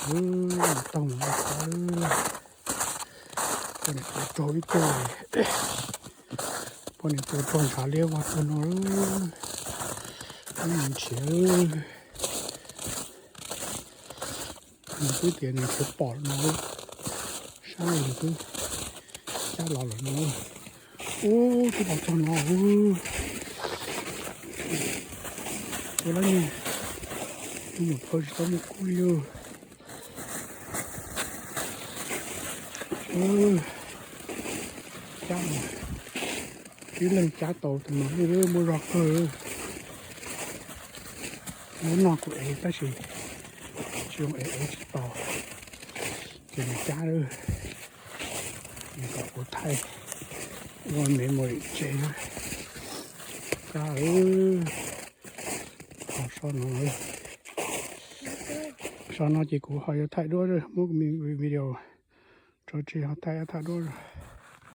Taug mus, poj niam tua raug ib tug, poj niam tua raug ntshav liab vog tuag no, nws nrhiav, nws twb tias nws nrhiav pom no, sab nws twb cab los lawm no. Ub, twb los txog no, ua lab nyuag, me nyuam phauj tsis tau muaj kub li. Cab, ib leeg cab tau tus no muaj zog kawg. Lub no kuv ev tab sis tsis zoo ev, ev tsis tau, ces nws cab, nws kom kuv thaij ua memory tseg. Cab, so no, so no ces kuv ho yuav thaij duab, muab kuv video tso tseg ho thaij, thaij duab.